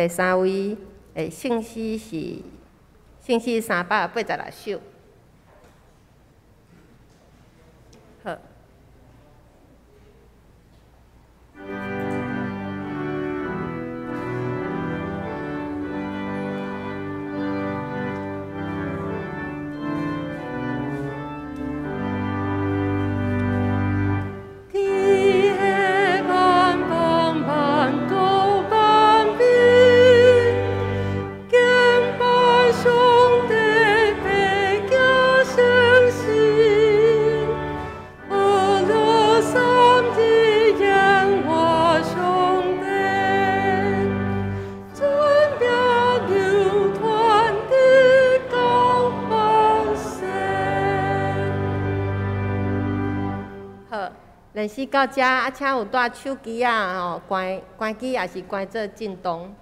第三位的聖詩是聖詩386首。好。天黑万邦萬國萬民，敬拜上帝，白行誠實，學樂三日耶和華上帝，尊名流傳直到萬世。好，練習到遮，啊，請有帶手機仔吼，關關機，抑是關做震動。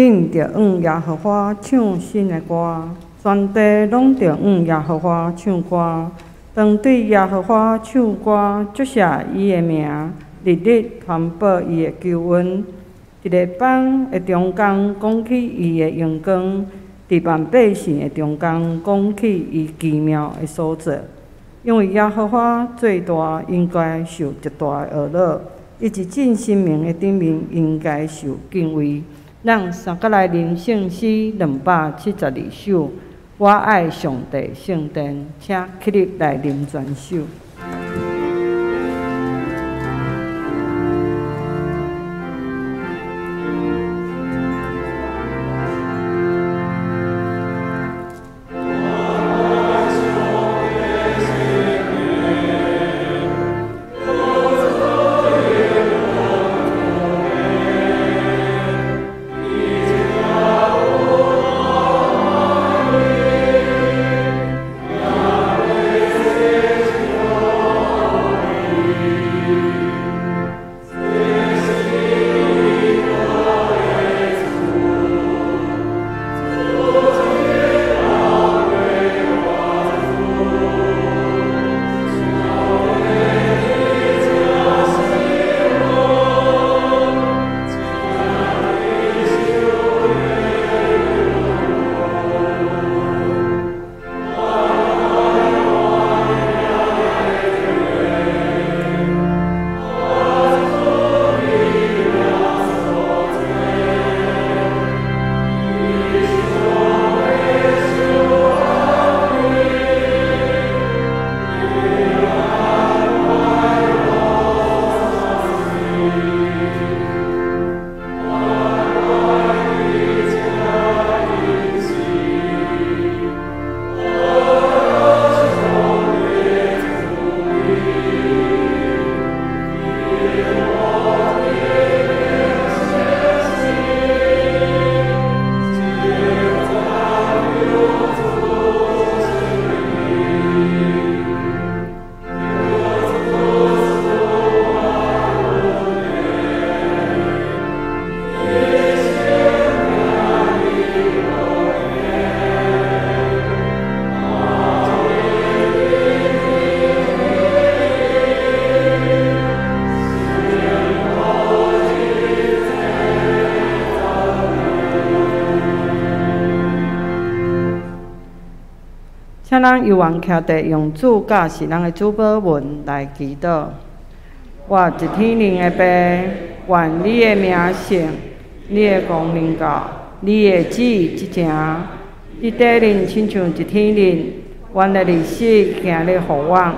恁著向耶和华唱新的歌，全地拢著向耶和华唱歌。当对耶和华唱歌，祝谢伊的名，日日传报伊的救恩。伫列邦的中间讲起伊的荣光，伫万百姓的中间讲起伊奇妙的所作。因为耶和华最大，应该受极大的呵咾，伊伫众神明的顶面应该受敬畏。咱三角来吟圣诗272首，我爱上帝圣殿，请起立来啉全首。请咱犹原徛伫用主教示咱的主祷文来祈祷。我一天灵的父，愿你的名圣，你的光临到，你的旨意执行。伫地面亲像一天灵，阮的日子今日予阮，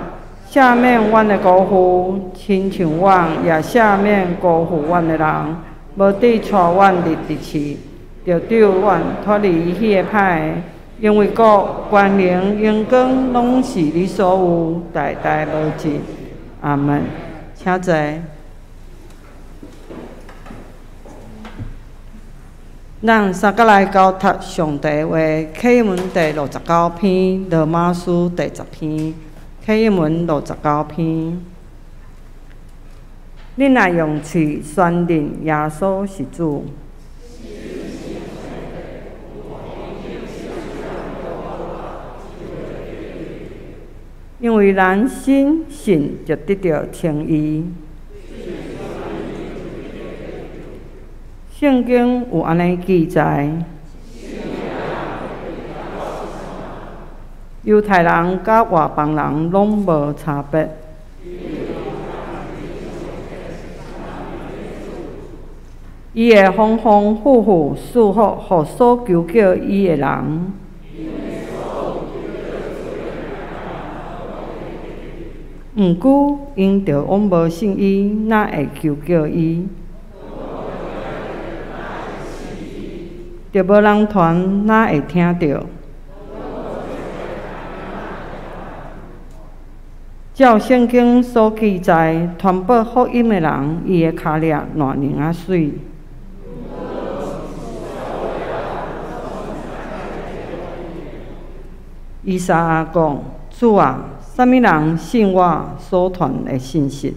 赦免阮的辜负，亲像阮也赦免辜负阮的人，无得带阮入敌试，著救阮脱离彼个歹的。因为国、权能、荣光，拢是你所有，代代无尽。阿门。请坐。咱三角来交托上帝话，启文第69篇，罗马书第10篇，启文69篇。恁若用喙宣认耶稣是主。因为人心信就得著称义。圣经有按呢记载：犹太人佮外邦人拢无差别。伊会丰丰富富赐福予所求叫伊的人。毋过，𪜶著枉无信伊，哪会求叫伊？著无人传，哪会听著？照圣经所记载，传报福音的人，伊的跤跡偌尔仔媠。以赛亚讲：主啊，啥物人信我所传的信息？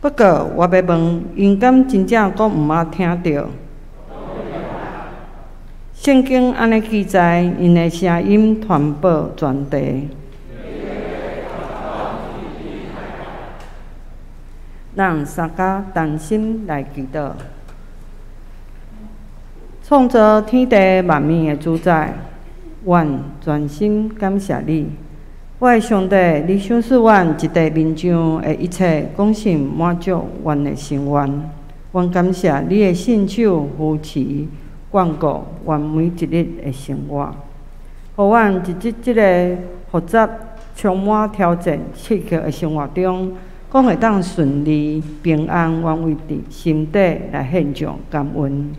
不過，我欲問，𪜶敢真正閣毋捌聽著？聖經按呢記載，𪜶的聲音傳播全地。咱三家同心來祈禱。創造天地萬物的主宰，阮全心感謝你。我的上帝，你賞賜阮一地面上的一切，講是滿足阮的心願。阮感謝你的信手扶持、眷顧阮每一日的生活，予阮佇這个複雜、充滿挑戰、刺激的生活中，閣會當順利平安。阮為佇心底來獻上感恩。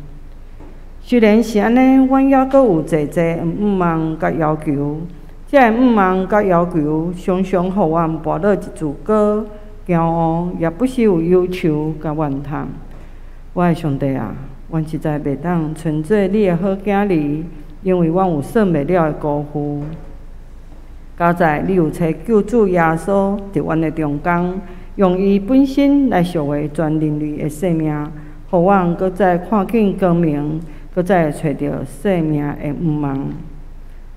雖然是按呢，阮猶閣有濟濟願望佮要求。這个願望佮要求，常常予阮跋落一樹高，驕傲，也不時有憂愁佮怨嘆。我的上帝啊，阮實在袂當稱做你的好囝兒，因為阮有算袂了的辜負。佳哉你有差救主耶穌佇阮的中間，用伊本身來贖回全人類的性命，予阮閣再看見光明，閣再揣著生命的盼望。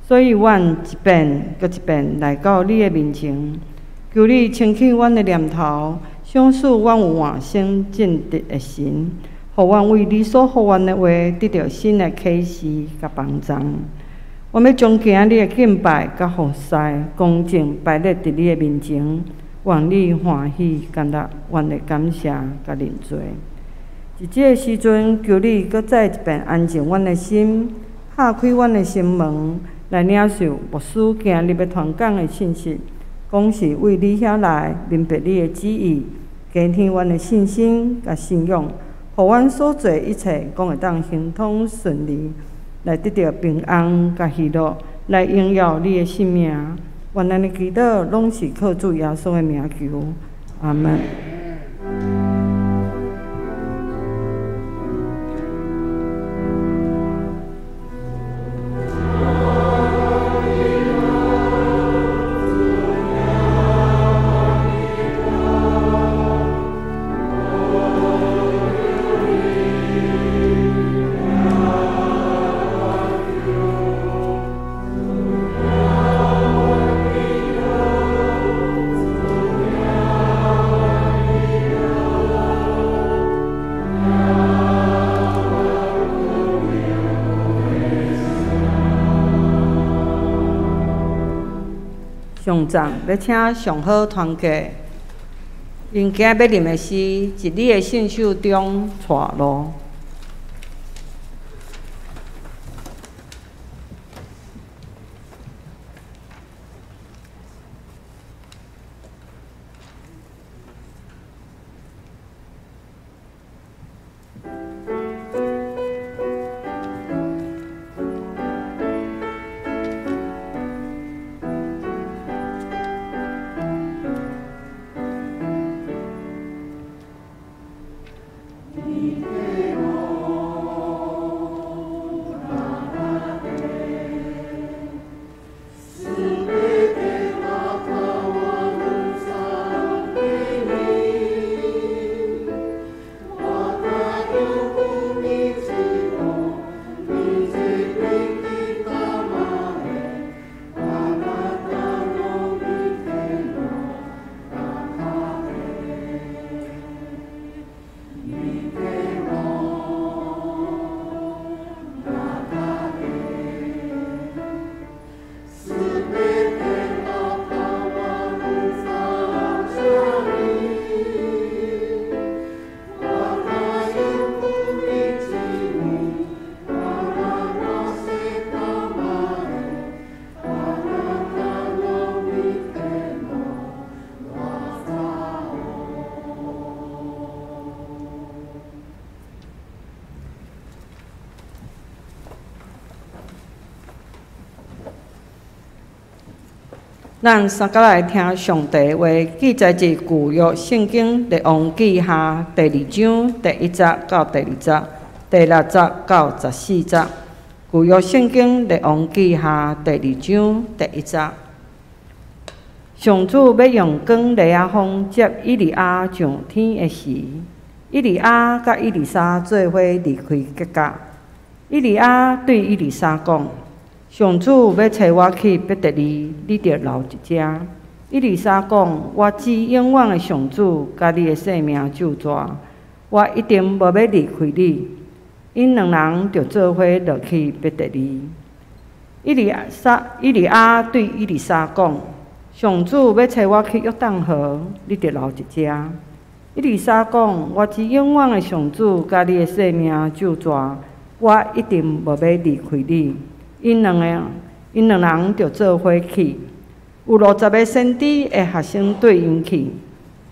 所以，阮一遍閣一遍來到你的面前，求你清去阮的念頭，賞賜阮有換生正直的神，予阮為你所予阮的話得著新的啟示佮幫助。阮欲將今仔日的敬拜佮服侍恭正擺列佇你的面前，願你歡喜接納阮的感謝佮認罪。佇這个時陣，求你閣再一遍安靜阮的心，拍開阮的心門，來領受牧師今日欲傳講的信息，講是為你遐來明白你的旨意，加添阮的信心佮信仰，予阮所做一切講會當亨通順利，來得著平安佮喜樂，來榮耀你的聖名。願咱的祈禱攏是靠主耶穌的名求，阿們。上赞欲請上好團結，𪜶今仔欲念的詩，佇你的信手中帶路。咱三个來聽上帝話，記載佇舊約聖經列王紀下第二章第一節到第二節，第六節到十四節。舊約聖經列王紀下第二章第一節。上主欲用扛犁仔風接以利亞上天的時，以利亞佮以利沙做伙離開吉甲。以利亞對以利沙講：上主欲差我去伯特利，你著留佇遮。以利沙講：我指永遠的上主佮你的性命咒詛，我一定無欲離開你。𪜶兩人就做伙落去伯特利。以利亞對以利沙講：上主欲差我去約旦河，你著留佇遮。以利沙講：我指永遠的上主佮你的性命咒詛，我一定無欲離開你。𪜶兩人就做伙去。有60個先知的學生綴𪜶去，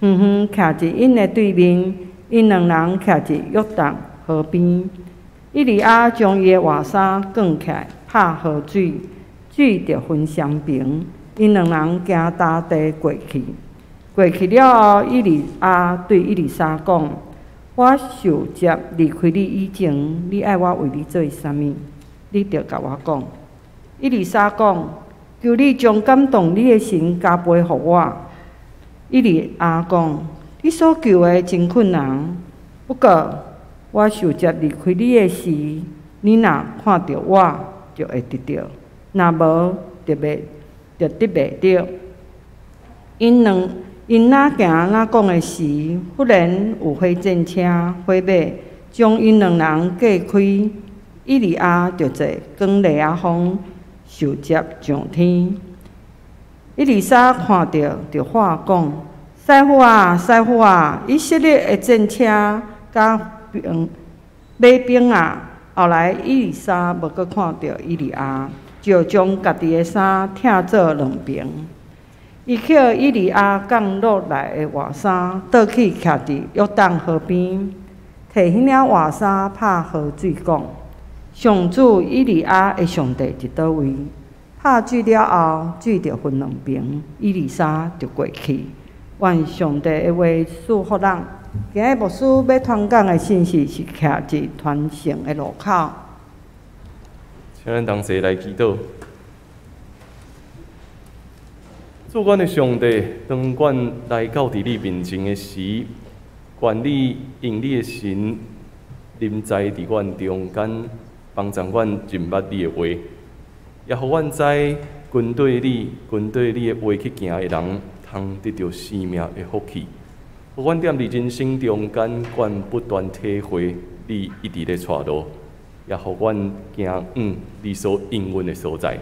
遠遠徛佇𪜶的對面。𪜶兩人徛佇約旦河邊。以利亞將伊的外衫捲起來，拍河水，水就分雙爿。𪜶兩人行乾地過去。過去了後，以利亞對以利沙講：我受接離開你以前，你愛我為你做啥物？你著共我講。以利沙講：求你將感動你的神交付予我。以利亞講：你所求的真困難，不過我受接離開你的時，你若看著我，就會得著；若無，就得袂著。𪜶若行若講的時，忽然有火箭車、火馬將𪜶兩人隔開。以利亞就坐扛犁仔風，受接上天。以利沙看著，就喊講：師傅啊，師傅啊！以色列的戰車佮兵馬兵啊！後來以利沙無閣看著以利亞，就將家己的衫拆做兩爿。伊抾以利亞降落來的外衫，倒去徛佇約旦河邊，提彼領外衫拍河水，講：上主以利亞的上帝佇佗位？拍水了後，水就分兩爿，以利沙就過去。願上帝的話賜福咱。今日牧師欲傳講的信息是徛佇傳承的路口。請咱同齊來祈禱。主阮的上帝，當阮來到佇你面前的時，願你用你的神臨在佇阮中間，幫助阮認捌你的話，也予阮知跟綴你的話去行的人，通得著生命的福氣。予阮踮佇人生中間，阮不斷體會你一直咧帶路，也予阮行往你所應允的所在。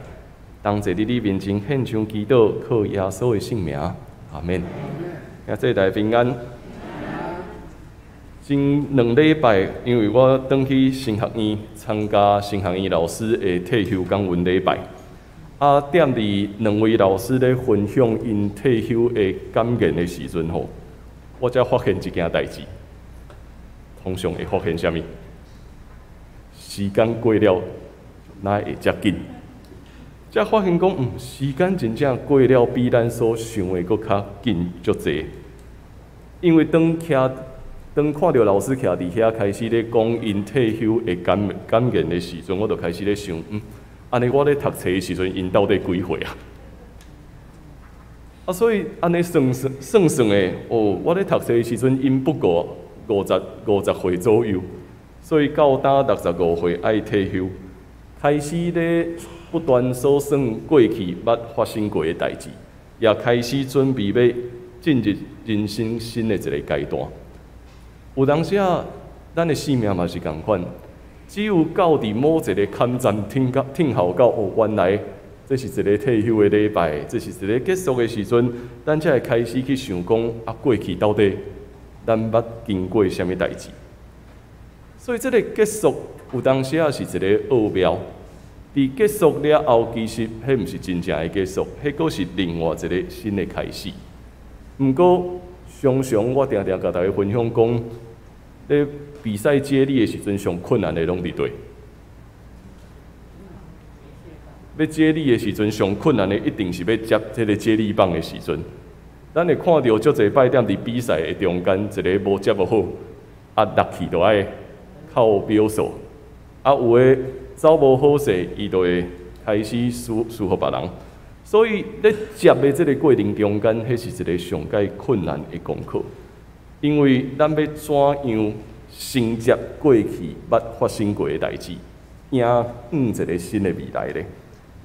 同齊佇你面前獻上祈禱，靠耶穌的聖名，阿們。兄弟大家平安。前2禮拜，因為我轉去神學院參加神學院老師的退休講文禮拜，啊，踮佇兩位老師咧分享𪜶退休的感言的時陣吼，我才發現一件代誌。通常會發現啥物？時間過了，哪會遮緊？才發現講，時間真正過了，比咱所想的閣較緊足濟。因為當看著老師徛佇遐開始咧講𪜶退休的感言的時陣，我就開始咧想，按呢我咧讀冊的時陣，𪜶到底幾歲啊？啊，所以按呢算算算算的，哦，我咧讀冊的時陣，𪜶不過50歲左右，所以到今65歲愛退休，開始咧不斷數算過去捌發生過的代誌，也開始準備欲進入人生新的一个階段。有當時啊，咱的生命嘛是仝款，只有到佇某一个坎站聽候到，哦，原來這是一个退休的禮拜，這是一个結束的時陣，咱才會開始去想講，啊，過去到底咱捌經過啥物代誌？所以這个結束有當時啊是一个奧妙。佇結束了後，其實彼毋是真正的結束，彼閣是另外一个新的開始。毋過，常常我定定共大家分享講，咧比賽接力的時陣，上困難的攏佇佗？欲接力的時陣，上困難的一定是欲接這个接力棒的時陣。咱會看著足濟擺踮佇比賽的中間，一个無接無好，啊落去就愛扣表數，啊有的走無好勢，伊就會開始輸予別人。所以咧接的這个過程中間，彼是一个上蓋困難的功課，因為咱欲怎樣承接過去捌發生過的代誌，迎向一个新的未來咧？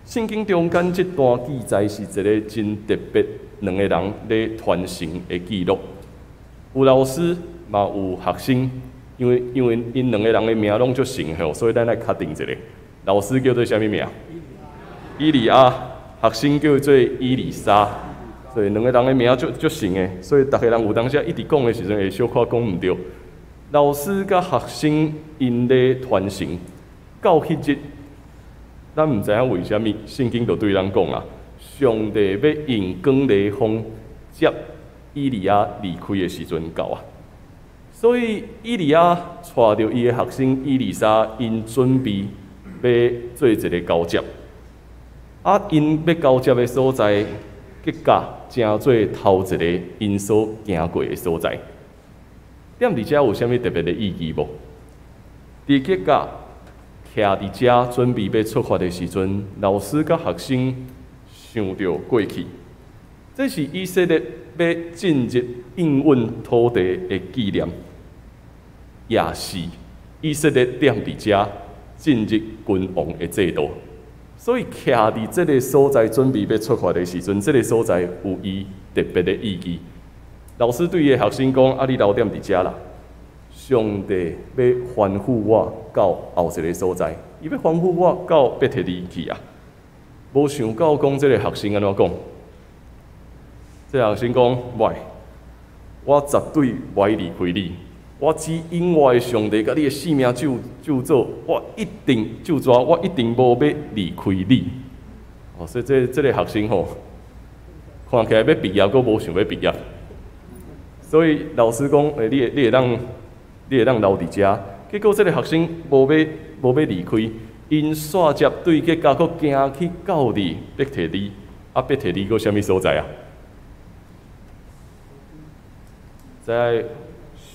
聖經中間這段記載是一个真特別，兩个人咧傳承的記錄。有老師嘛有學生，因為𪜶兩个人的名攏足像吼，所以咱愛確定一下。老師叫做啥物名？以利亞。學生叫做以利沙，所以兩个人的名足足像的，所以逐家人有當時一直講的時陣會小可講毋著。老師佮學生𪜶咧傳承，到彼日，咱毋知影為啥物，聖經就對咱講啊，上帝欲用捲籬風接以利亞離開的時陣到啊。所以以利亞帶著伊的學生以利沙，𪜶準備欲做一个交接。啊，𪜶欲交接的所在，吉甲成做頭一个𪜶所行過的所在。踮佇遮有啥物特別的意義無？佇吉甲徛佇遮準備欲出發的時陣，老師佮學生想著過去，這是以色列欲進入應允土地的紀念，也是以色列踮佇遮進入君王的制度。所以，徛佇這个所在準備欲出發的時陣，這个所在有伊特別的意義。老師對伊的學生講：啊，你留踮佇遮啦。上帝欲吩咐我到後一个所在，伊欲吩咐我到伯特利去啊。無想到講這个學生按怎講？這个學生講：喂，我絕對無愛離開你。我只因我的上帝佮你的性命咒咒詛，我一定咒詛，我一定無欲離開你。哦，所以這个學生吼，看起來欲畢業，閣無想欲畢業。所以老師講：欸，你會當留佇遮。結果這个學生無欲離開，𪜶煞接對吉甲閣行去到佇伯特利。啊，伯特利閣啥物所在啊？在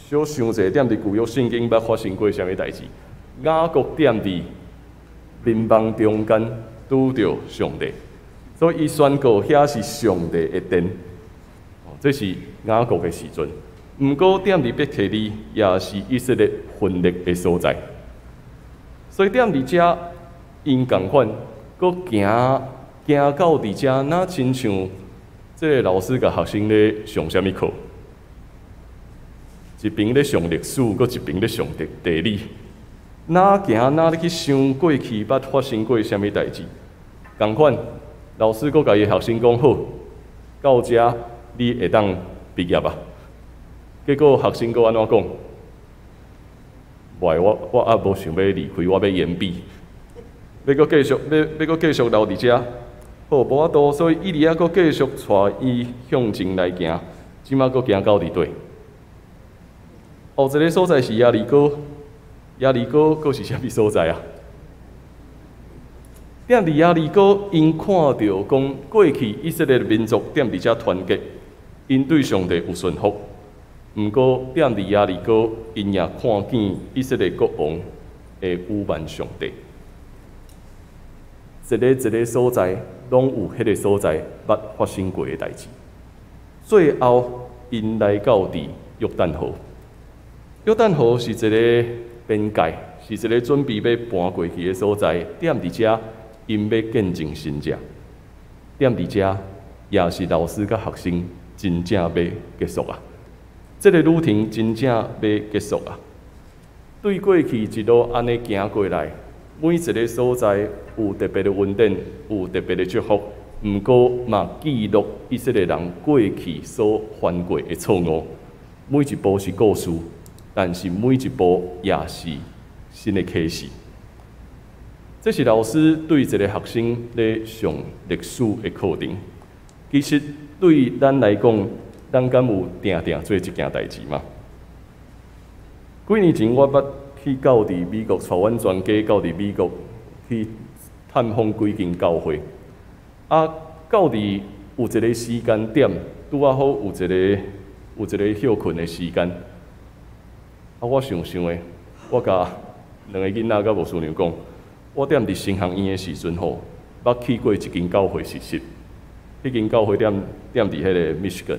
小想者，踮佇舊約聖經捌發生過啥物代誌？雅各踮佇眠夢中間拄著上帝，所以伊宣告遐是上帝的殿。哦，這是雅各的時陣。毋過踮佇伯特利也是以色列分裂的所在，所以踮佇遮𪜶仝款，閣行行到佇遮，若親像這个老師共學生咧上啥物課？一邊咧上歷史，閣一邊咧上地理。若行若咧去想過去捌發生過啥物代誌？仝款，老師閣共伊學生講好，到遮你會當畢業啊。結果學生閣按怎講？袂，我猶無想欲離開，我欲延畢，欲閣繼續，欲閣繼續留佇遮。好，無法度，所以以利亞閣繼續帶伊向前來行，這擺閣行到佇佗。後一个所在是耶利哥，耶利哥閣是啥物所在啊？踮佇耶利哥，𪜶看著講過去以色列民族踮佇遮團結，𪜶對上帝有順服。毋過踮佇耶利哥，𪜶也看見以色列國王會侮慢上帝。一个一个所在，攏有彼個所在捌發生過的代誌。最後，𪜶來到佇約旦河。約旦河是一个邊界，是一个準備欲搬過去的所在。踮佇遮，𪜶欲見證神跡。踮佇遮，也是老師佮學生真正欲結束啊！這个旅程真正欲結束啊！對過去一路按呢行過來，每一个所在有特別的恩典，有特別的祝福。毋過嘛，記錄以色列人過去所犯過的錯誤。每一步是故事，但是每一步也是新的開始。這是老師對一個學生咧上歷史的課程。其實對咱來講，咱敢有定定做這件代誌嗎？幾年前我捌去到佇美國，帶阮全家到佇美國去探訪幾間教會。啊，到佇有一个時間點，拄仔好有一个歇睏的時間。啊，我想想的，我共兩个囡仔佮牧師娘講，我踮佇神學院的時陣吼，捌去過一間教會實習。彼間教會踮佇彼个 Michigan，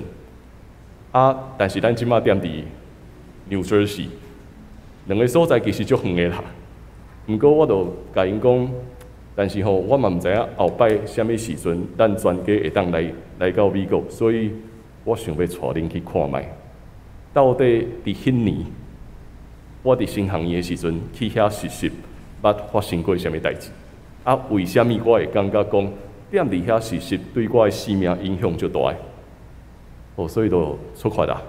啊，但是咱這馬踮佇 New Jersey，兩个所在其實足遠的啦。毋過我就共𪜶講，但是吼，我嘛毋知影後擺啥物時陣，咱全家會當來到美國，所以我想欲帶恁去看覓。到底佇彼年，我佇神學院的時陣去遐實習，捌發生過啥物代誌？啊，為啥物我會感覺講，踮佇遐實習對我的生命影響足大的？哦，所以就出發啦，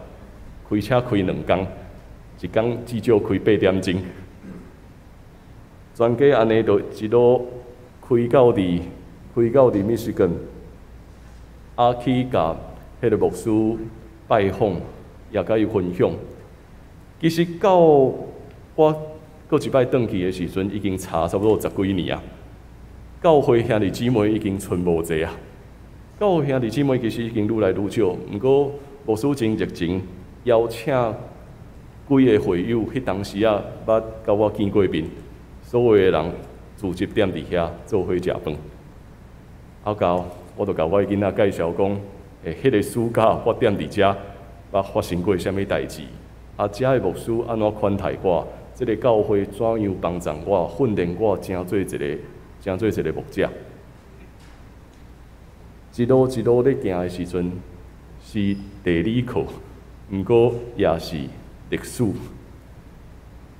開車開2工，一工至少開8點鐘。全家按呢就一路開到佇密西根，啊去共彼个牧師拜訪，也共伊分享。其實到我閣一擺轉去的時陣，已經差差不多十幾年啊。教會兄弟姊妹已經賰無濟啊。教會兄弟姊妹其實已經愈來愈少，毋過牧師真熱情，邀請幾個會友，彼當時啊捌共我見過面，所有的人聚集踮佇遐做伙食飯。啊，到我就共我的囡仔介紹講，彼个暑假我踮佇遮捌發生過啥物代誌，啊，遮的牧師按怎款待我，這个教會怎樣幫助我，訓練我成做一個牧者。一路一路咧行的時陣，是地理課，毋過也是歷史。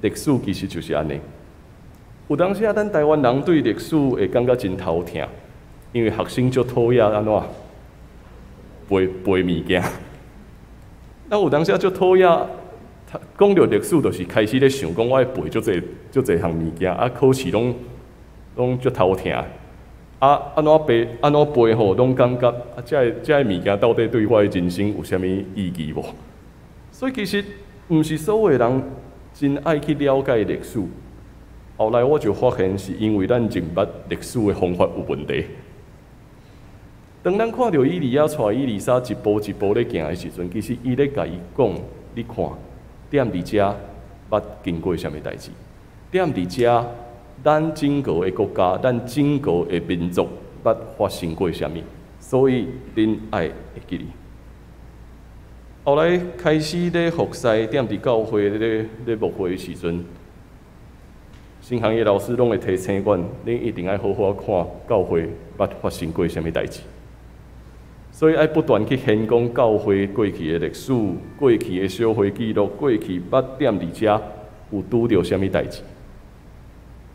歷史其實就是按呢。有當時啊，咱台灣人對歷史會感覺真頭疼，因為學生足討厭按怎背背物件。咱有當時啊，足討厭講著歷史，就是開始咧想講，我愛背足濟足濟項物件，啊，考試攏足頭疼。啊，按怎背按怎背吼，攏感覺啊，這个物件到底對我的人生有啥物意義無？所以其實毋是所有的人真愛去了解歷史。後來我就發現，是因為咱認捌歷史的方法有問題。當咱看著以利亞帶以利沙一步一步咧行的時陣，其實伊咧共伊講：你看，踮佇遮捌經過啥物代誌？踮佇遮，咱整個的國家，咱整個的民族捌發生過啥物？所以恁愛會記得。後來開始咧服侍，踮佇教會咧牧會的時陣，神學院老師攏會提醒阮，恁一定愛好好看教會捌發生過啥物代誌。所以愛不斷去研講教會過去的歷史、過去的小會記錄、過去捌踮佇遮有拄著啥物代誌。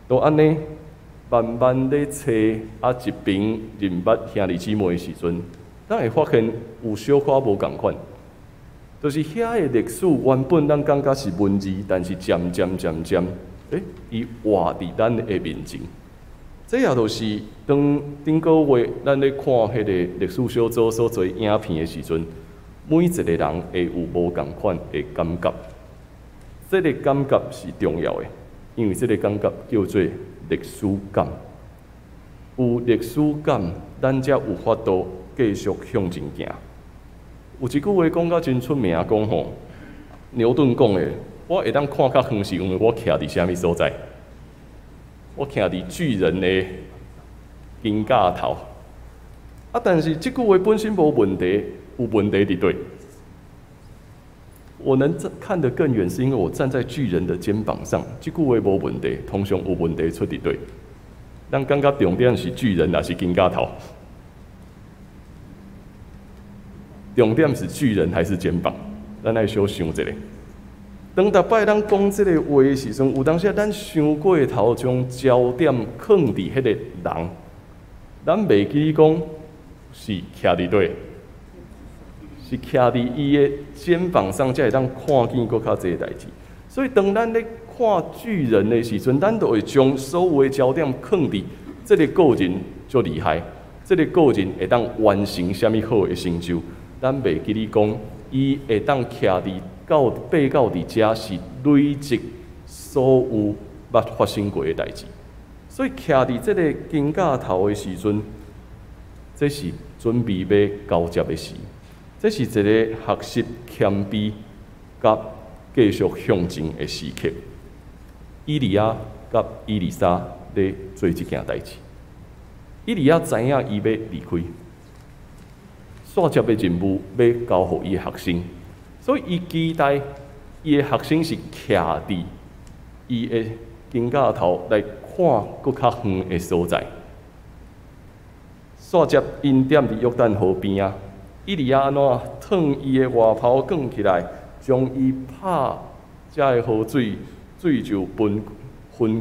都按呢，慢慢咧揣啊，一邊認捌兄弟姊妹的時陣，咱會發現有小可無仝款，就是遐的歷史原本咱感覺是文字，但是漸漸漸漸，伊活佇咱的面前。這也就是當頂個月咱咧看彼个歷史小組所做影片的時陣，每一個人會有無仝款的感覺。這个感覺是重要的，因為這个感覺叫做歷史感。有歷史感，咱才有法度繼續向前行。有一句話講甲真出名，講吼，牛頓講的，我會當看較遠，是因為我徛佇啥物所在？我徛佇巨人的肩胛頭。啊，但是這句話本身無問題，有問題佇佗？我能看得更遠，是因為我站在巨人的肩膀上。這句話無問題，通常有問題出佇佗？咱感覺重點是巨人，抑是肩胛頭？重點是巨人還是肩膀？咱愛小想一下。當逐擺咱講這个話的時陣，有當時咱傷過頭將焦點囥佇彼個人，咱袂記講是徛佇佗，是徛佇伊的肩膀上，才會當看見閣較濟代誌。所以當咱咧看巨人的時陣，咱就會將所有的焦點囥佇這个個人足厲害，這个個人會當完成啥物好的成就。咱袂記得講，伊會當徛佇到爬到佇遮是累積所有捌發生過的代誌。所以徛佇這个肩胛頭的時陣，這是準備欲交接的時，這是一個學習謙卑佮繼續向前的時刻。以利亞佮以利沙咧做這件代誌。以利亞知影伊欲離開，煞接的任務欲交予伊的學生，所以伊期待伊的學生是徛佇伊的肩胛頭來看閣較遠的所在。煞接𪜶踮佇約旦河邊仔，以利亞按怎褪伊的外袍捲起來，將伊拍遮的河水，水就分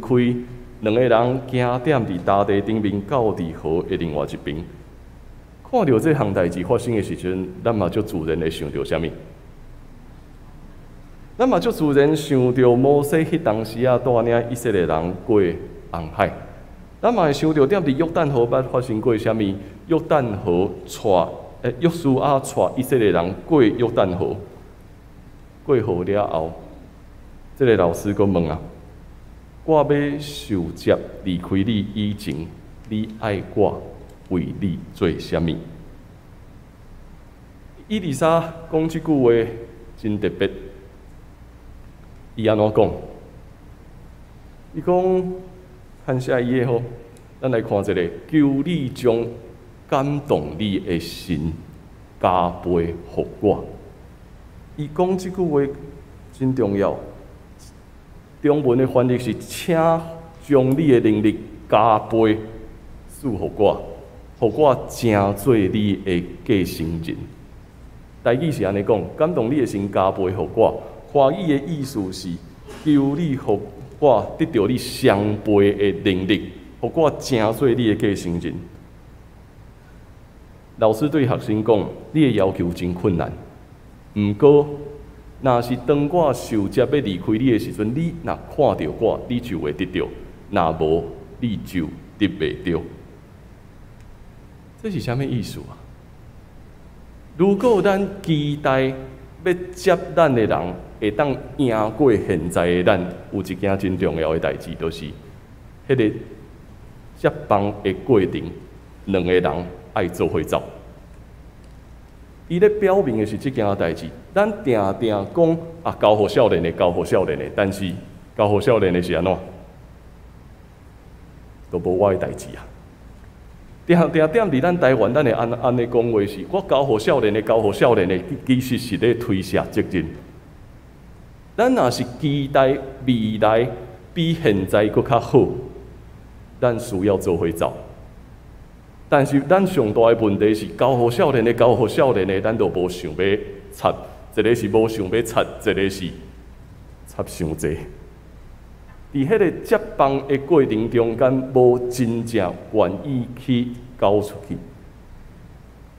開，兩个人行踮佇大地頂面，到佇河的另外一邊。看著這項代誌發生的時陣，咱嘛足自然會想著啥物？咱嘛足自然想著摩西彼當時仔帶領以色列人過紅海。咱嘛會想著踮佇約旦河捌發生過啥物？約旦河帶，約書亞帶以色列人過約旦河，過河了後，這个老師閣問啊：我欲受接離開你以前，你愛我為你做啥物？以利沙講這句話真特別，伊按怎講？伊講看下一頁吼，咱來看一下，求你將感動你的神加倍予我。伊講這句話真重要。中文的翻譯是：請將你的能力加倍賜予我，予我成做你的繼承人。台語是按呢講，感動你的神加倍予我。華語的意思是，求你予我得著你雙倍的能力，予我成做你的繼承人。老師對學生講：你的要求真困難，毋過，若是當我受接欲離開你的時陣，你若看著我，你就會得著；若無，你就得袂著。這是啥物意思啊？如果咱期待欲接咱的人會當贏過現在的咱，有一件真重要的代誌，就是彼个接棒的過程，兩个人愛做伙走。伊咧表明的是這件代誌，咱定定講啊，交予少年的，交予少年的，但是交予少年的是按怎？都無我的代誌啊！定定踮佇咱台灣，咱會按呢講話是，我交予少年的，交予少年的，其實是咧推卸責任。咱若是期待未來比現在閣較好，咱需要做伙走。但是咱上大的問題是，交予少年的，交予少年的，咱都無想欲插，一个是無想欲插，一个是插傷濟。佇彼个接棒的過程中間，無真正願意去交出去。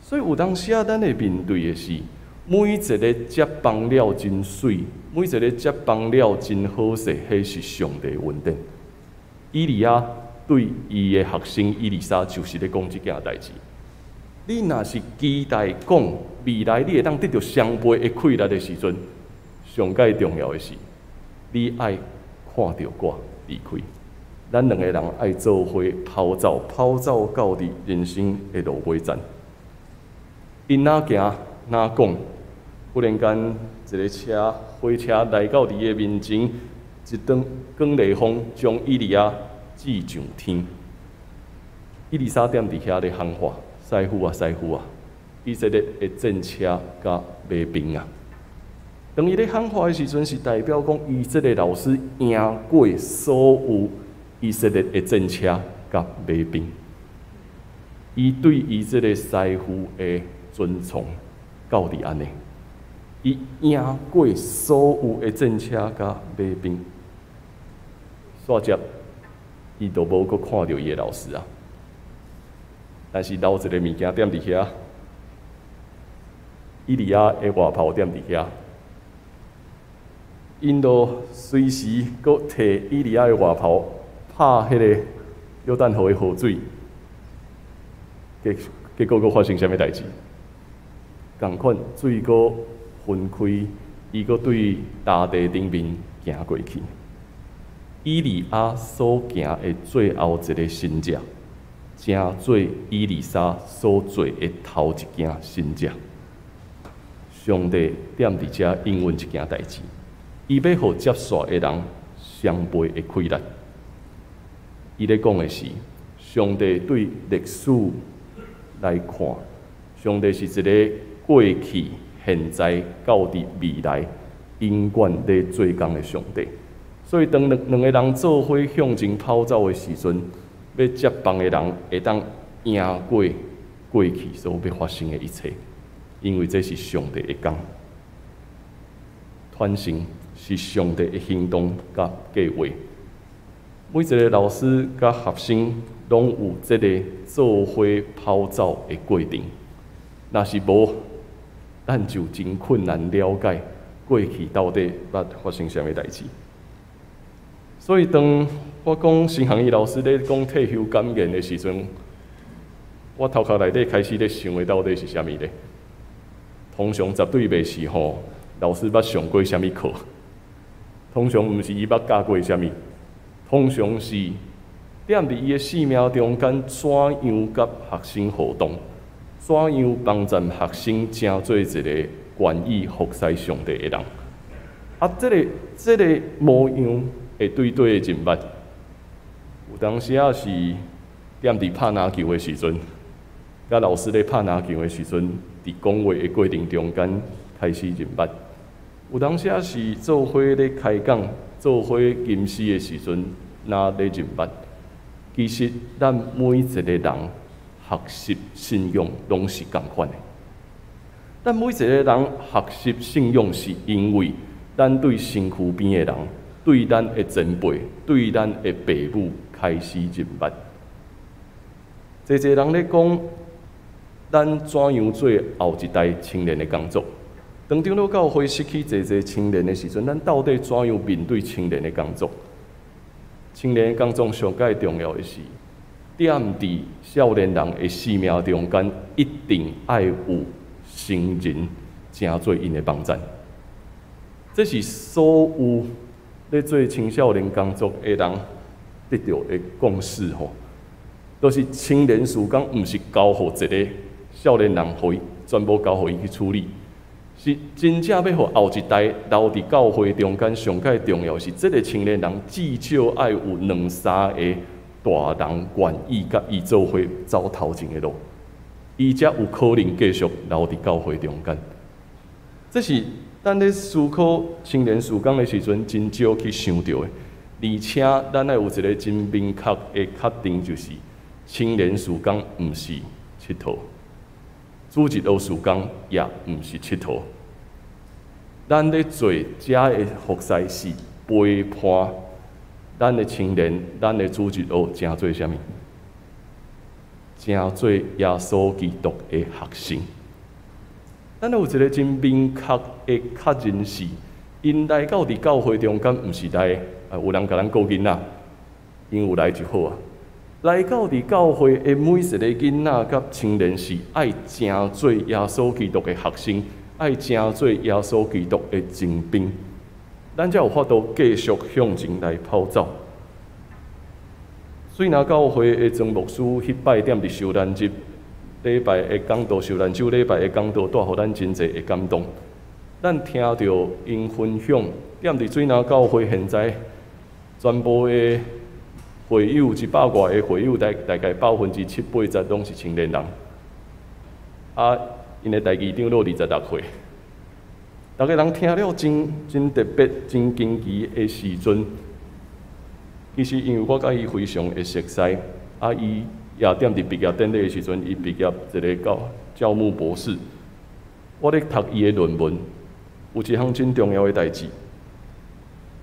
所以有當時仔，咱會面對的是，每一个接棒了真媠，每一个接棒了真好勢，彼是上帝恩典。以利亞對伊的學生以利沙就是咧講這件代誌。你若是期待講未來你會當得著雙倍的氣力的時陣，上蓋重要的是，你愛看著我離開。咱兩個人愛做伙跑走，跑走到佇人生的落尾站。𪜶若行若講，忽然間一个車火車來到伊的面前，一陣捲雷風將以利亞擲上天。以利沙踮佇遐咧喊話：師傅啊，師傅啊！以色列的戰車佮馬兵啊！當伊咧喊話的時陣，是代表講伊這个老師贏過所有以色列的戰車佮馬兵。伊對伊這个師傅的尊崇到佇按呢，伊贏過所有的戰車佮馬兵。煞接，伊就無閣看著伊的老師啊。但是留一个物件踮佇遐，以利亞的外袍踮佇遐，𪜶就隨時閣提以利亞的外袍拍彼个約旦河的河水，結果閣發生啥物代誌？仝款水閣分開，伊閣對大地頂面行過去。以利亞所行的最後一个神跡，成做以利沙所做的頭一件神跡。上帝踮佇遮應允一件代誌，伊欲予接續的人雙倍的氣力。伊咧講的是，上帝對歷史來看，上帝是一个過去、現在到佇未來永遠咧做工的上帝。所以當兩個人做伙向前跑走的時陣，欲接棒的人會當贏過過去所欲發生的一切，因為這是上帝的工。傳承是上帝的行動佮計劃。每一個老師佮學生攏有這个做伙跑走的過程。若是無，咱就真困難了解過去到底捌發生啥物代誌。所以當我講新行義老師咧講退休感言的時陣，我頭殼內底開始咧想的到底是啥物咧？通常絕對袂是吼，老師捌上過啥物課？通常毋是伊捌教過啥物，通常是踮佇伊的生命中間怎樣佮學生互動，怎樣幫助學生成做一個願意服侍上帝的人。啊，這個模樣會對佗的認捌？有當時仔是踮佇拍籃球的時陣，佮老師咧拍籃球的時陣，佇講話的過程中間開始認捌。有當時仔是做伙咧開講、做伙吟詩的時陣，若咧認捌。其實咱每一個人學習信仰攏是仝款的。咱每一個人學習信仰，是因為咱對身軀邊的人、對咱的前輩、對咱的爸母開始認捌。濟濟人咧講，咱怎樣做後一代青年的工作？當長老教會失去濟濟青年的時陣，咱到底怎樣面對青年的工作？青年的工作上蓋重要的是，踮佇少年人的生命中間，一定愛有成人成做𪜶的幫贊。這是所有咧做青少年工作的人得著的共識吼。就是青年事工，毋是交予一个少年人，予伊全部交予伊去處理，是真正欲予後一代留佇教會中間，上蓋重要是，這个青年人至少愛有兩三個大人願意佮伊做伙走頭前的路，伊才有可能繼續留佇教會中間。這是咱咧思考青年事工的時陣，真少去想著的。而且，咱愛有一个真明確的確定，就是青年事工毋是𨑨迌，主日學事工也毋是𨑨迌。咱咧做遮的服侍是陪伴咱的青年，咱的主日學成做啥物？成做耶穌基督的學生。咱有一个真明確的確認是，𪜶來到佇教會中間，毋是來啊，有人共咱顧囡仔，𪜶有來就好啊。來到佇教會的每一個囡仔佮青年，是愛成做耶穌基督的學生，愛成做耶穌基督的精兵，咱才有法度繼續向前來跑走。水林教會的莊牧師，彼擺踮佇受難日禮拜的講道，受難週禮拜的講道，帶予咱真濟的感動。咱聽著𪜶分享，踮佇水林教會現在全部的會友一百外个會友，大概70%-80%攏是青年人。啊，𪜶的大議長老26歲。逐个人聽了真真特別、真驚奇的時陣，其實因為我佮伊非常的熟似，啊，伊也踮佇畢業典禮的時陣，伊畢業一个教牧博士。我咧讀伊的論文，有一項真重要的代誌。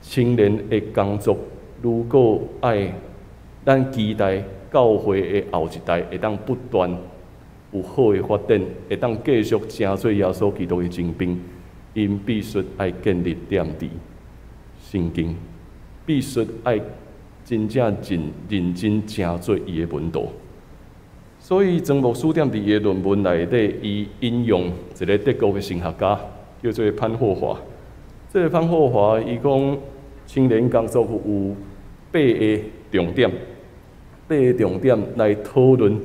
青年的工作，如果愛咱期待教會的後一代會當不斷有好的發展，會當繼續成做耶穌基督的精兵，𪜶必須愛建立踮佇聖經，必須愛真正認認真成做伊的門徒。所以莊牧師踮佇伊的論文內底，伊引用一个德國的神學家，叫做潘霍華。這个潘霍華伊講，青年工作有八个重點，八个重點來討論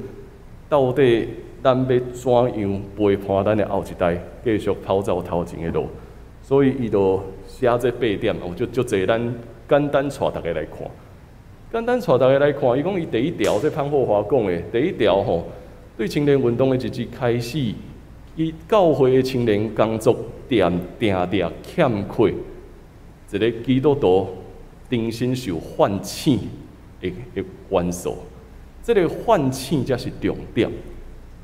到底咱欲怎樣陪伴咱的後一代繼續跑走頭前的路。所以伊就寫這八點，有足足濟，咱簡單帶逐家來看。簡單帶逐家來看，伊講伊第一條，這潘霍華講的第一條吼，對青年運動的日子開始，伊教會的青年工作恬定定欠缺一个基督徒重新受喚醒的元素。這个喚醒才是重點，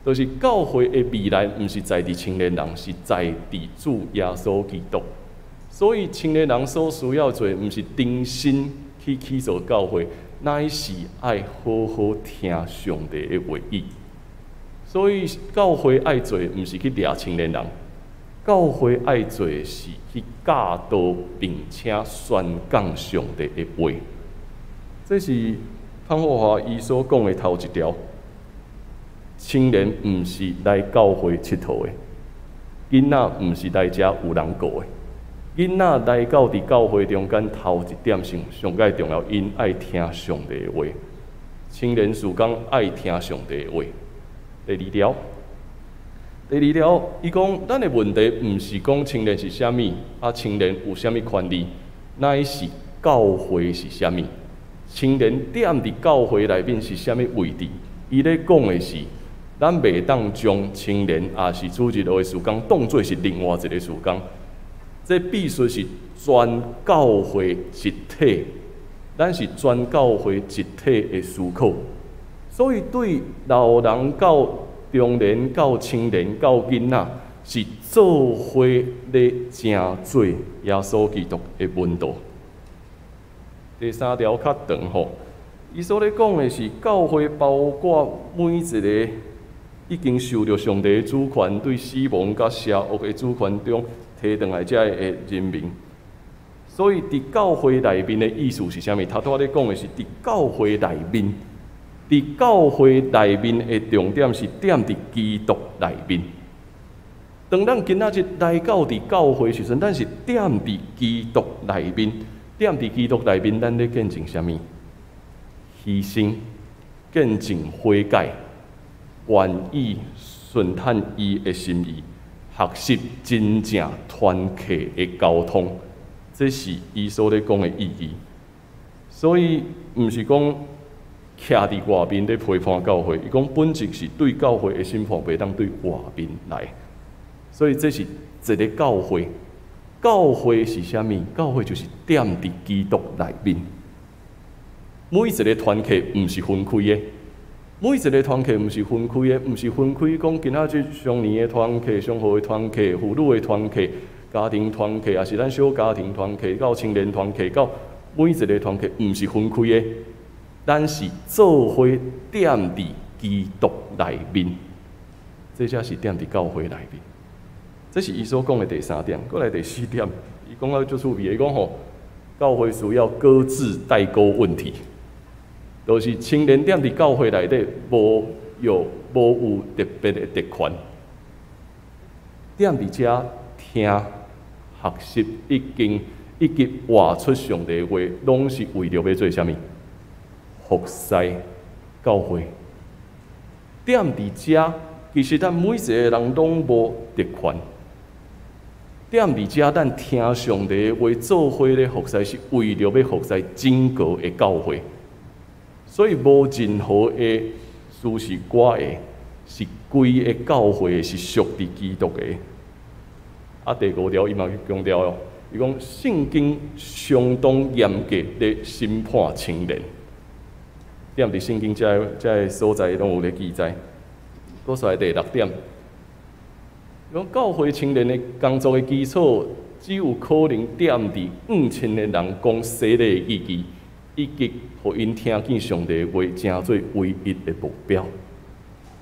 就是教會的未來毋是在佇青年人，是在佇主耶穌基督。所以青年人所需要做的，毋是重新去起造教會，乃是愛好好聽上帝的話語。所以教會愛做的，毋是去掠青年人，教會愛做的是去教導並且宣講上帝的話。這是潘霍華伊所講的頭一條。青年毋是來教會𨑨迌的，囡仔毋是來遮有人顧的。囡仔來到佇教會中間，頭一點上上蓋重要，𪜶愛聽上帝的話。青年事工愛聽上帝的話。第二條，第二條，伊講咱的問題毋是講青年是啥物，啊，青年有啥物權利，乃是教會是啥物。青年踮佇教會內面是啥物位置？伊咧講的是，咱袂當將青年抑是主日學的事工當做是另外一个事工。這必須是全教會一體，咱是全教會一體的思考。所以對老人到中年到青年到囡仔，是做伙咧成做耶穌基督的門徒。第三條較長吼，伊所咧講的是教會包括每一个已經受著上帝的主權，對死亡佮邪惡的主權中提轉來遮的人民。所以佇教會內面的意思是啥物？頭拄仔咧講的是佇教會內面，佇教會內面的重點是踮佇基督內面。當咱今仔日來到佇教會時陣，咱是踮佇基督內面，踮佇基督內面，咱咧見證啥物？犧牲，見證悔改，願意順趁伊的心意，學習真正團契的溝通，這是伊所咧講的意義。所以，毋是講徛佇外面咧批判教會，伊講本質是對教會的審判，袂當對外面來。所以這是一个教會，教會是啥物？教會就是踮佇基督內面。每一个團契毋是分開的，每一个團契毋是分開的，毋是分開講今仔日少年的團契、雙和的團契、婦女的團契、家庭團契，抑是咱小家庭團契到青年團契到每一个團契毋是分開的，咱是做伙踮佇基督內面，這才是踮佇教會內面。這是伊所講的第三點，過來第四點，伊講到足趣味，伊講吼，教會需要擱置代溝問題，就是青年踮佇教會內底無有特別的特權，踮佇遮聽學習已經以及活出上帝的話，攏是為著欲做啥物？服侍教會。踮佇遮，其實咱每一个人攏無特權。踮佇遮，咱聽上帝的話，做伙咧服侍，是為著欲服侍整個的教會。所以無任何的事是我的，是規个教會是屬佇基督的。啊，第五條伊嘛強調哦，伊講聖經相當嚴格咧審判青年。踮佇聖經這个所在攏有咧記載。閣來第六點，講教會青年的工作的基礎，只有可能踮佇向青年人講洗禮的意義，以及予𪜶聽見上帝的話，成做唯一的目標。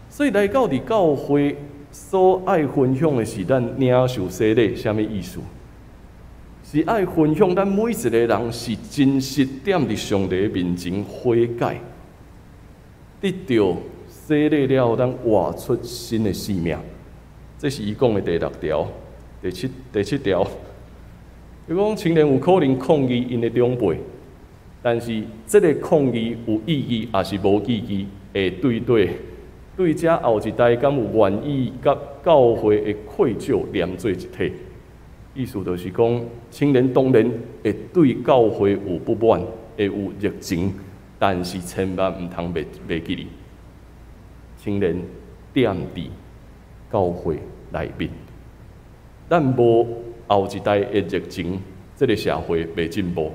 所以來到佇教會所愛分享的是咱領受洗禮，啥物意思？是愛分享咱每一个人是真實踮佇上帝面前悔改，得著洗禮了後，咱活出新的生命。這是伊講的第六條、第七條。伊講青年有可能抗議𪜶的長輩，但是這个抗議有意義，抑是無意義，會對這後一代敢有願意佮教會的愧疚連做一體。意思就是講，青年當然會對教會有不滿，會有熱情，但是千萬毋通袂記哩。青年踮佇教會內面。咱無後一代的熱情，這个社會袂進步；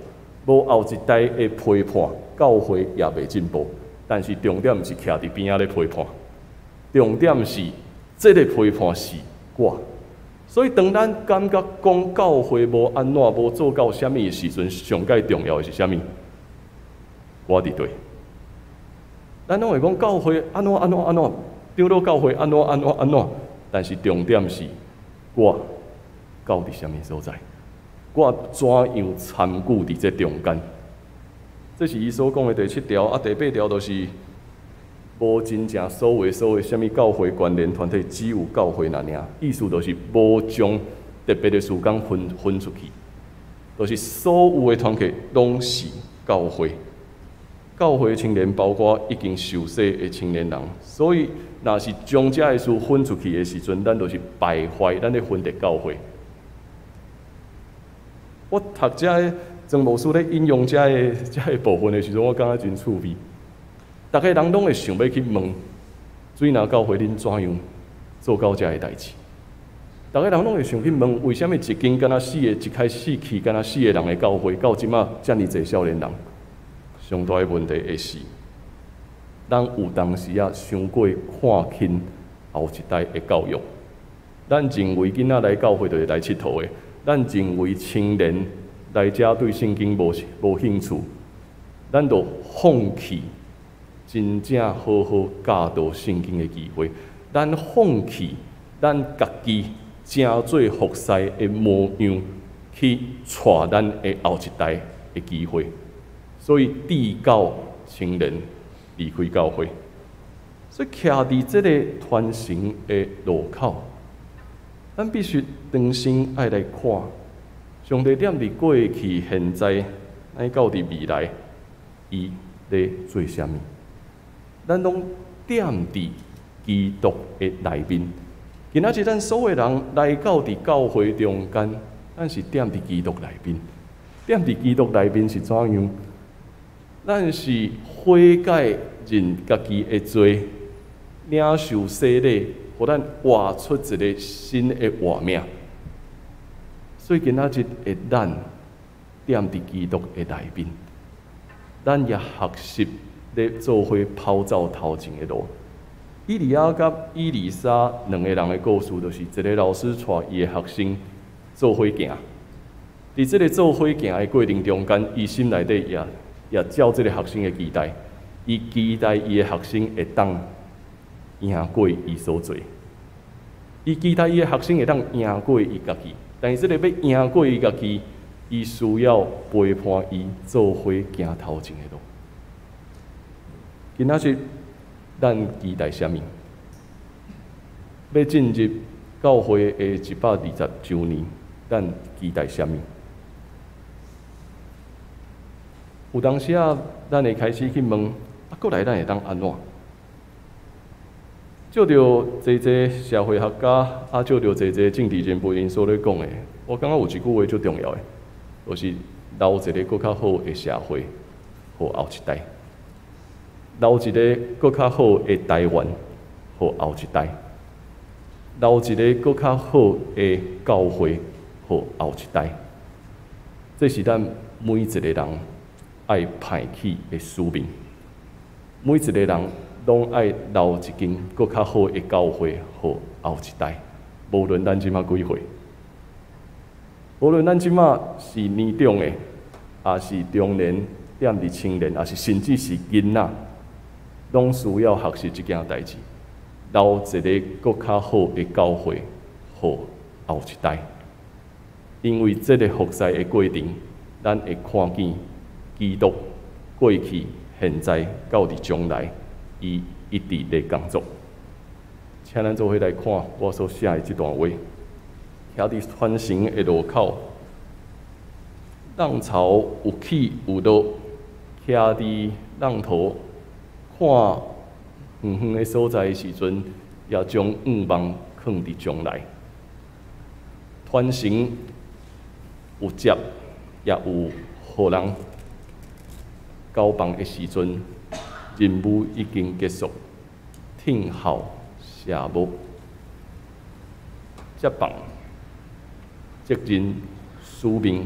無後一代的批判，教會也袂進步。但是重點毋是徛佇邊仔咧批判，重點是這个批判是我。所以當咱感覺講教會無按怎無做到啥物的時陣，上蓋重要的是啥物？我佇佗。咱攏會講教會按怎按怎按怎，長老教會按怎按怎按怎，但是重點是我到佇啥物所在？我怎樣參與佇這中間？這是伊所講的第七條，啊，第八條就是無真正所謂啥物教會關聯團體，只有教會爾爾。意思就是無將特別的事工分出去，就是所有的團體攏是教會。教會青年包括已經受洗的青年人，所以若是將這个事分出去的時陣，咱就是敗壞咱咧分裂教會。我讀這个曾牧師咧引用這个部分的時陣，我感覺真趣味。逐个人攏會想欲去問，水林教會恁怎樣做到這个代誌？逐个人攏會想去問，為啥物一間敢若四个，一開始去敢若四个人的教會，到這馬遮爾濟少年人？上大的問題會是，咱有當時仔傷過看輕後一代的教育。咱認為囡仔來教會就是來𨑨迌的，咱認為青年來遮對聖經無興趣，咱就放棄真正好好教導聖經的機會，咱放棄咱家己成做服侍的模樣，去帶咱的後一代的機會。所以，致到青年離開教會，所以徛佇這个傳承的路口，咱必須當心愛來看，上帝踮佇過去、現在，乃到佇未來，伊咧做啥物？咱攏踮佇基督的內面。今仔日咱所有人來到佇教會中間，咱是踮佇基督內面。踮佇基督內面是怎樣？咱是悔改認家己的罪，領受洗禮，予咱活出一个新的活命。所以今仔日的咱踮佇基督的內面，咱也學習咧做伙跑走頭前的路。以利亞佮以利沙兩個人的故事，就是一个老師帶伊的學生做伙行。佇這个做伙行的過程中間，伊心內底也照這个學生的期待，伊期待伊的學生會當贏過伊所做，伊期待伊的學生會當贏過伊家己。但是這个欲贏過伊家己，伊需要陪伴伊做伙行頭前的路。今仔日咱期待啥物？欲進入教會的120週年，咱期待啥物？有當時啊，咱會開始去問：啊，閣來咱會當按怎？照著濟濟社會學家，啊，照著濟濟政治人物𪜶所咧講的，我感覺有一句話足重要的，就是留一个閣較好的社會，予後一代；留一个閣較好的台灣，予後一代；留一个閣較好的教會，予後一代。這是咱每一個人愛派去的使命，每一個人攏愛留一間閣較好的教會，予後一代。無論咱這馬幾歲，無論咱這馬是年長的，抑是中年、踮佇青年，抑是甚至是囡仔，攏需要學習這件代誌，留一个閣較好的教會，予後一代。因為這个服侍的過程，咱會看見基督過去、現在到佇將來，伊一直咧工作。請咱做伙來看我所寫的這段話。徛佇傳承的路口，浪潮有起有落，徛佇浪頭看遠遠的所在的時陣，也將願望囥佇將來。傳承有接，也有予人。交棒的時陣，任務已經結束，聽候新谢幕，接棒、责任、使命，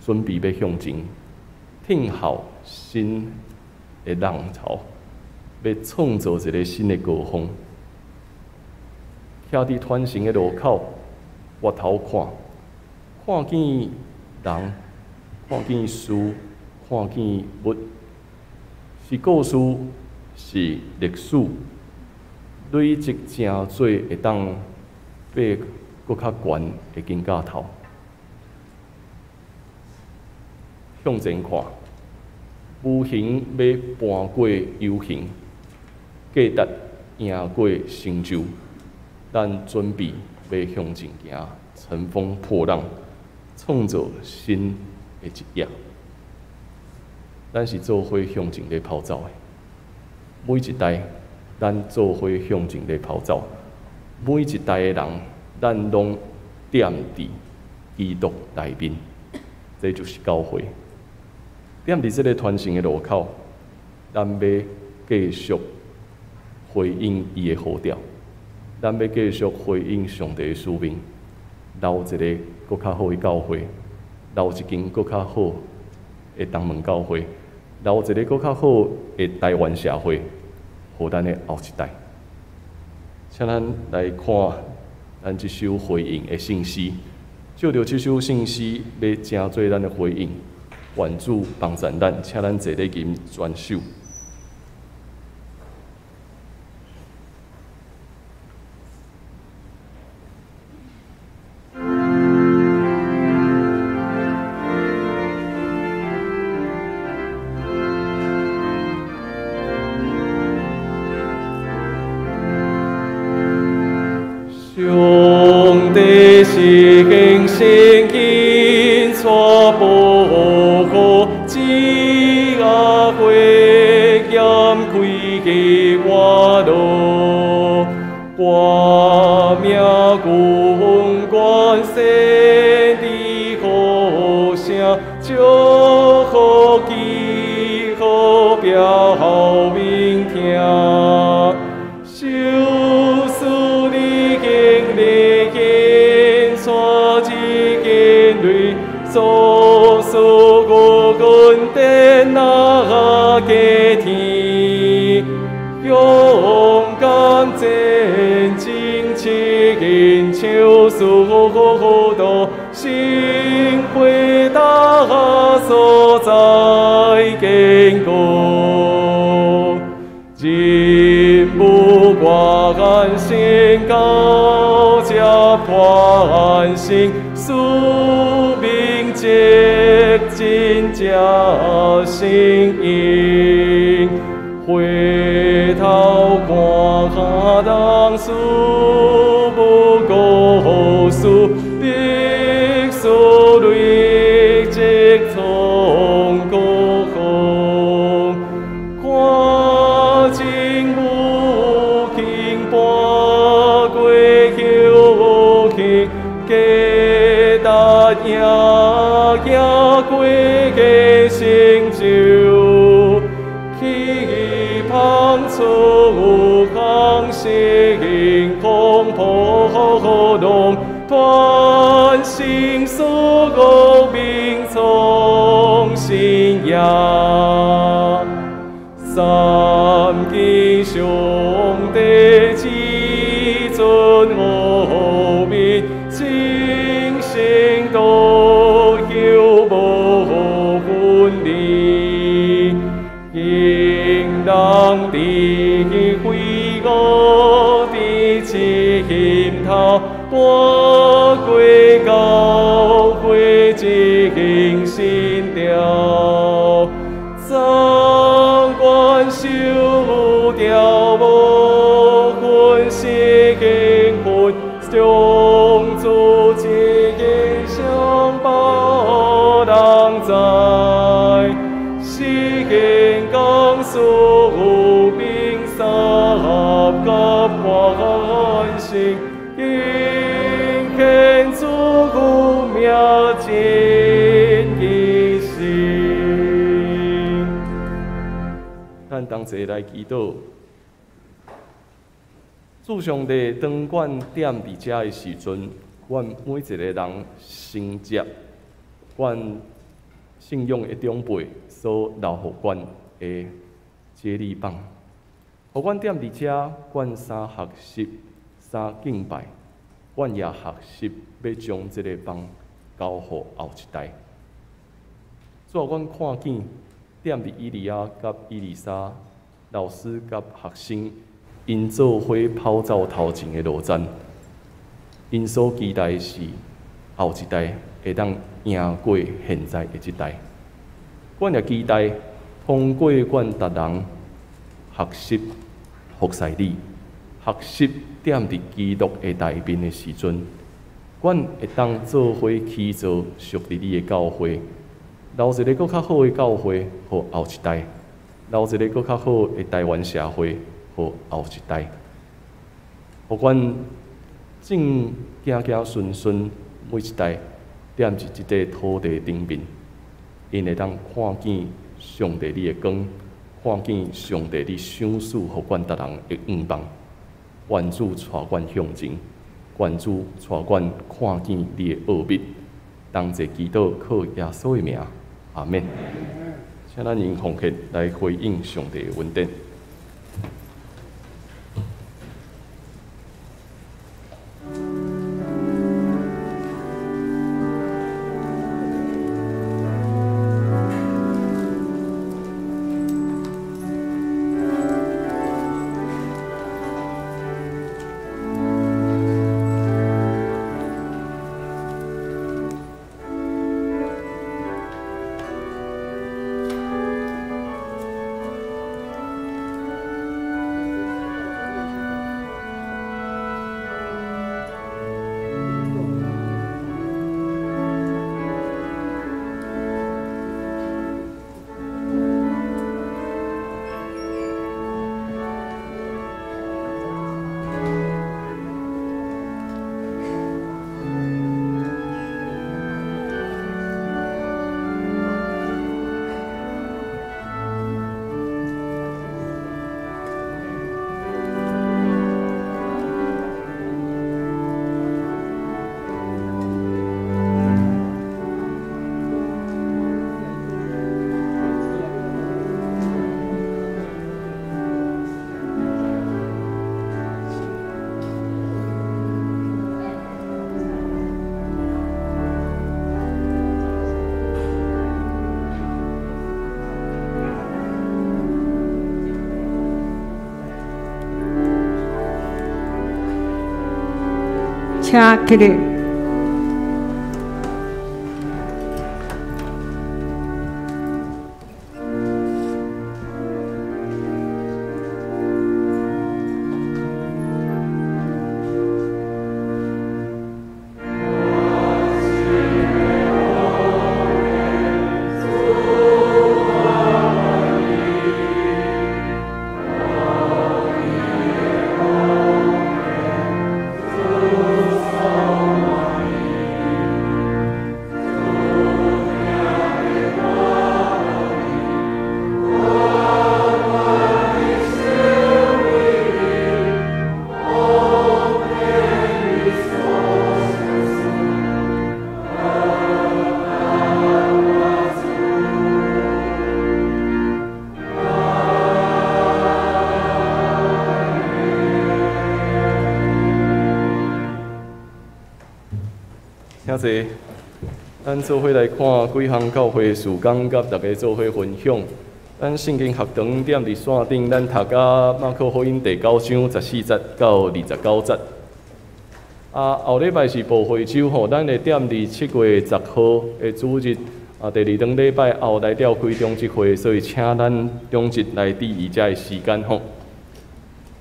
准备欲向前，听候新的浪潮，欲创造一个新的高峰。徛佇传承的路口，回头看，看見人，看見事，看見物，是故事，是歷史，累積成做會當爬閣較懸的金架頭。向前看，無形欲搬過有形，價值贏過成就。咱準備欲向前行，乘風破浪，創造新的一頁。咱是做伙向前咧跑走的，每一代咱做伙向前咧跑走，每一代的人，咱攏踮佇基督內面，這就是教會。踮佇這个傳承的路口，咱欲繼續回應伊的呼召，咱欲繼續回應上帝的使命，留一个閣較好的教會，留一間閣較好的東門教會，留一个閣較好的台灣社會，予咱的後一代。請咱來看咱這首回應的聖詩，借著這首聖詩，欲成做咱的回應。願主幫助咱，請咱坐咧吟全首。上帝是敬聖經，帶保護，只阿火焰開的我路，歌名君关圣的好声，祝福祈福表明听。所属我根的那个天，勇敢前进，亲像速度，心回答所在坚固，人无完成高才传承。使命责真正声音，回头看当事无故事，必须累积创高峰，看真无轻搬过休息。赢赢过个成就，期盼出航星空破浪，传承祖国民创新业，三见上帝至尊奥秘。精神都有无分离，应当伫挥我伫心头，搬过教会精神调，怎管修调无分身份，将主一个相报人知，世间讲宿命三甲欢心，敬献主名真一心。咱同齐来祈祷，主上帝，當阮踮佇遮的時陣，阮每一個人承接阮信仰的長輩所留予阮的接力棒，予阮踮佇遮，阮三學習、三敬拜，阮也學習欲將這个棒交予後一代。主啊，阮看見踮佇以利亞佮以利沙老師佮學生，𪜶做伙跑走頭前的路棧，𪜶所期待的是後一代會當贏過現在的這代。阮也期待通過阮逐人學習服侍你，學習踮佇基督的內面的時陣，阮會當做伙起造屬於你的教會，留一个閣較好的教會，予後一代；留一个閣較好的台灣社會，予後一代。予阮正行行順順，每一代踮佇這个土地頂面，𪜶會當看見上帝你的光，看見上帝你賞賜予阮逐人的願望。願主帶阮向前，願主帶阮看見你的奧秘。同齊祈禱，靠耶穌的名，阿們。請咱用奉獻來回應上帝的恩典。請起立。請坐，咱做伙來看幾項教會事工，佮大家做伙分享。咱聖經學堂踮佇線頂，咱讀甲馬可福音第九章十四節到二十九節。啊，後禮拜是報會週吼，咱會踮佇7月10號的主日，啊，第二頓禮拜後來召開長執會，所以請咱長執來注意遮个時間吼。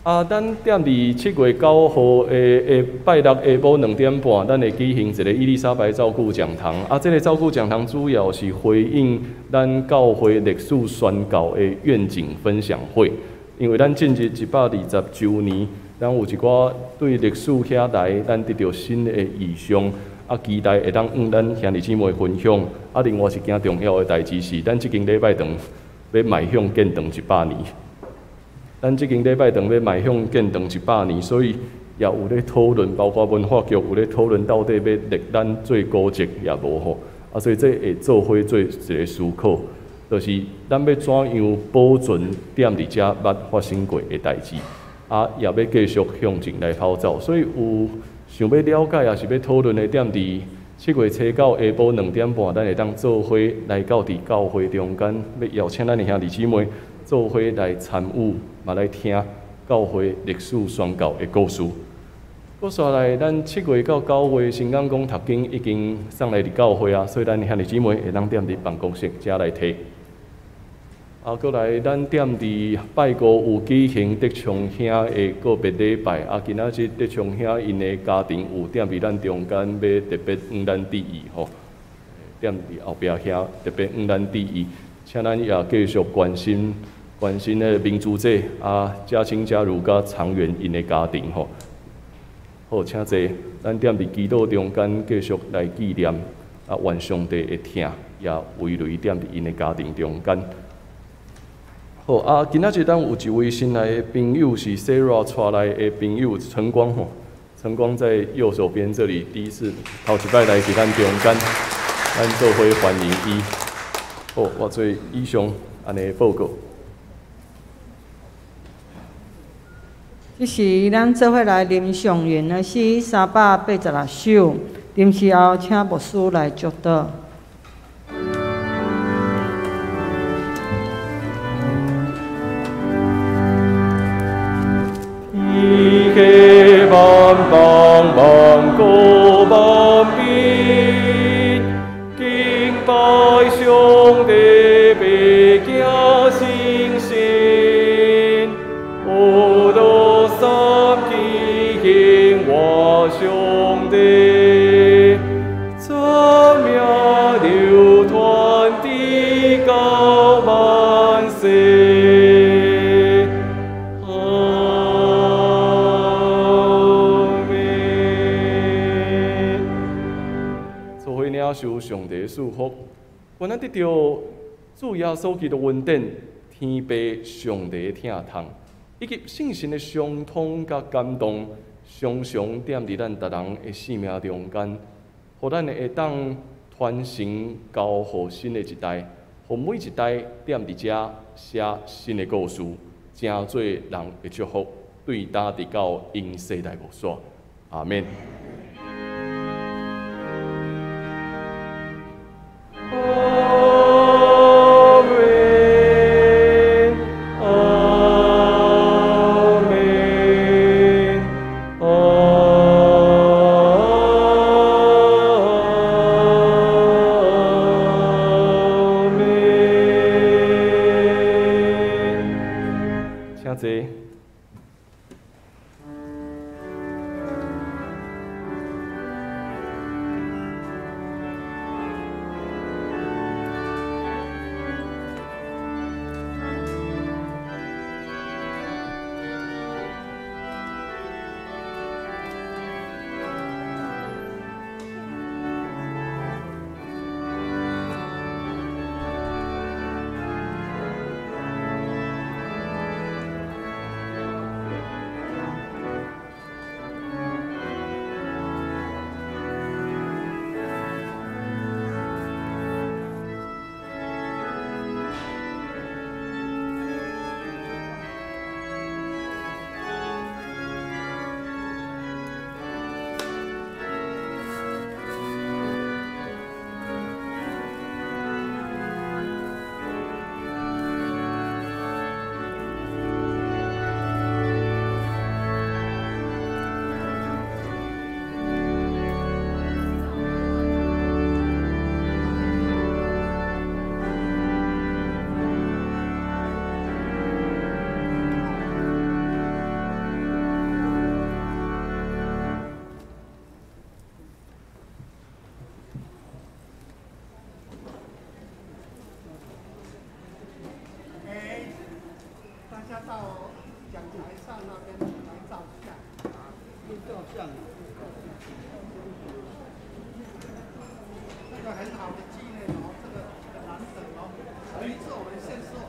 啊，咱踮佇7月9號的下拜六下晡2點半，咱會舉行一個伊麗莎白照顧講堂。啊，這个照顧講堂主要是回應咱教會歷史宣教的願景分享會。因為咱進入120週年，咱有一寡對歷史遐來，咱得著新的異象，啊，期待會當與咱兄弟姊妹分享。啊，另外一件重要的代誌是，咱這間禮拜堂欲邁向建堂100年。咱這間禮拜堂欲邁向建堂100年，所以也有咧討論，包括文化局有咧討論到底欲立咱做古蹟也無吼。啊，所以這會做伙做一个思考，就是咱欲怎樣保存踮佇遮捌發生過的代誌，啊，也欲繼續向前來跑走。所以有想欲了解，抑是欲討論的，踮佇7月初9下晡2點半，咱會當做伙來到佇教會中間，欲邀請咱的兄弟姊妹做伙來參與，嘛來聽教會歷史宣教的故事。閣紲來，咱7月到9月，新港講讀經已經送來佇教會啊，所以咱兄弟姊妹會當踮佇辦公室遮來提。啊，閣來，咱踮佇拜五有舉行德昌兄的告別禮拜。啊，今仔日德昌兄𪜶的家庭有踮佇咱中間，欲特別向咱致意吼。踮佇後壁遐特別向咱致意，請咱也繼續關心關心彼个民主者啊，嘉清、嘉如佮長遠𪜶的家庭吼。好，請坐。咱踮佇祈禱中間繼續來紀念啊，願上帝的疼也慰留踮佇𪜶的家庭中間。好啊，今仔日咱有一位新來的朋友，是 Sarah 帶來的朋友陳光吼。陳光在右手邊這裡，第一次頭一擺來佇咱中間，咱做伙歡迎伊。好，我做以上按呢報告。這時，咱做伙來吟誦願的詩386首，臨時後請牧師來祝禱。天下萬邦萬國萬民，敬拜上帝，別驚星星，歌頌讚美我上帝，讚名流傳直到萬世。阿們。做伙領受上帝賜福，願咱得著主耶穌基督恩典，天父上帝的疼痛，以及聖神的相通佮感動，常常踮佇咱逐人的生命中間，予咱會當傳承交予新的一代，予每一代踮佇遮寫新的故事，成做人的祝福，對今直到永世代無煞。阿們。阿們，阿們，阿們。請坐。到講台上那邊來照相。照相。這個很好的紀念哦，這個很難得哦。等於是我們縣市。